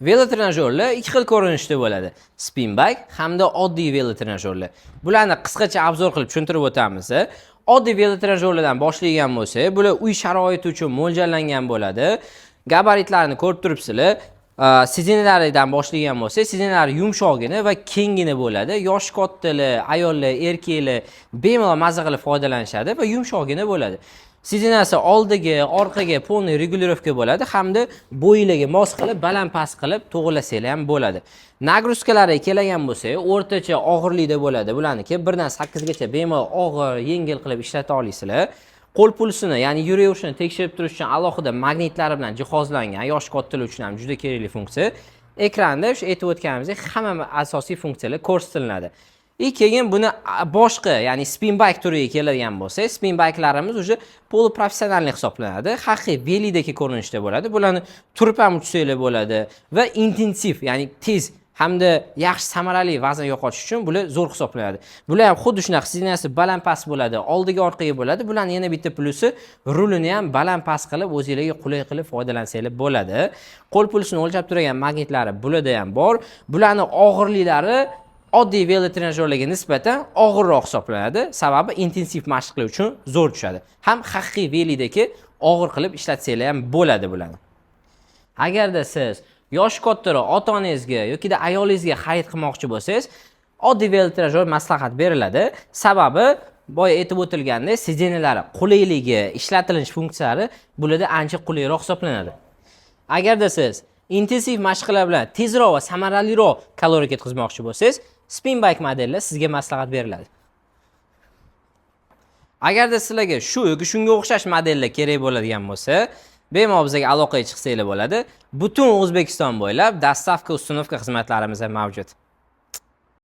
Velotrenajyorlar ikki xil ko'rinishda bo'ladi: spin bike hamda oddiy velotrenajyorlar. Bularni qisqacha обзор qilib tushuntirib o'tamiz. Oddiy velotrenajyorlardan boshlaygan bo'lsak, bular uy sharoiti uchun mo'ljallangan bo'ladi. Gabaritlarini ko'rib turibsizlar. Сиденье laridan boshlagan bo'lsak, сиденье lari yumshoqgina va kenggina bo'ladi. Yoshi kattalar, ayollar, erkaklar bemalol maza qilib foydalanishadi va yumshoqgina bo'ladi. Сиденье si oldiga, orqaga полный регулировка bo'ladi hamda bo'ylarga mos qilib, baland past qilib to'g'irlasanglar ham bo'ladi. Нагрузка lariga kelgan bo'lsak, o'rtacha og'irlikda bo'ladi. Bularniki 1 dan 8gacha bemalol og'ir, yengil qilib ishlata olasizlar. Qo'l pulsini, ya'ni yuraverishini tekshirib turish uchun alohida magnitlari bilan jihozlangan, yosh kattalar uchun ham juda kerakli funksiya. Ekranda o'sha aytib o'tganimizdek hamma asosiy funksiyalar ko'rsatiladi. И keyin buni boshqa, ya'ni spin bike turiga keladigan bo'lsak, spin bikelarimiz уже полупрофессиональный hisoblanadi. Haqiqiy velidagi ko'rinishda bo'ladi. Bularni turib ham uchsanglar bo'ladi va intensiv, ya'ni tez hamda yaxshi, samarali vazn yo'qotish uchun bular zo'r hisoblanadi. Bular ham xuddi shunaqa, сиденье si baland past bo'ladi, oldiga, orqaga bo'ladi. Bularni yana bitta plusi, rulini ham baland past qilib, o'zinglarga qulay qilib foydalansanglar bo'ladi. Qo'l pulsini o'lchab turgan magnitlari bularda ham bor. Bularni og'irliklari oddiy velotrenajyorlarga nisbatan og'irroq hisoblanadi. Sababi intensiv mashqlar uchun zo'r tushadi. Ham haqiqiy velidagi og'ir qilib ishlatsanglar ham bo'ladi bularni. Agarda siz yoshi kattaroq ota onangizga yokida ayolingizga xarid qilmoqchi bo'lsangiz, oddiy velotrenajyor maslahat beriladi. Sababi boya aytib o'tilgandek, сиденье lari qulayligi, ishlatilish funksiyalari bularda ancha qulayroq hisoblanadi. Agarda siz intensiv mashqlar bilan tezroq va samaraliroq kaloriya ketkazmoqchi bo'lsangiz, spin bike modeli sizga maslahat beriladi. Agarda sizlarga shu yoki shunga o'xshash modellar kerak bo'ladigan bo'lsa, bemalol bizga aloqaga chiqsanglar bo'ladi. Butun O'zbekiston bo'ylab доставка, установка xizmatlarimiz ham mavjud.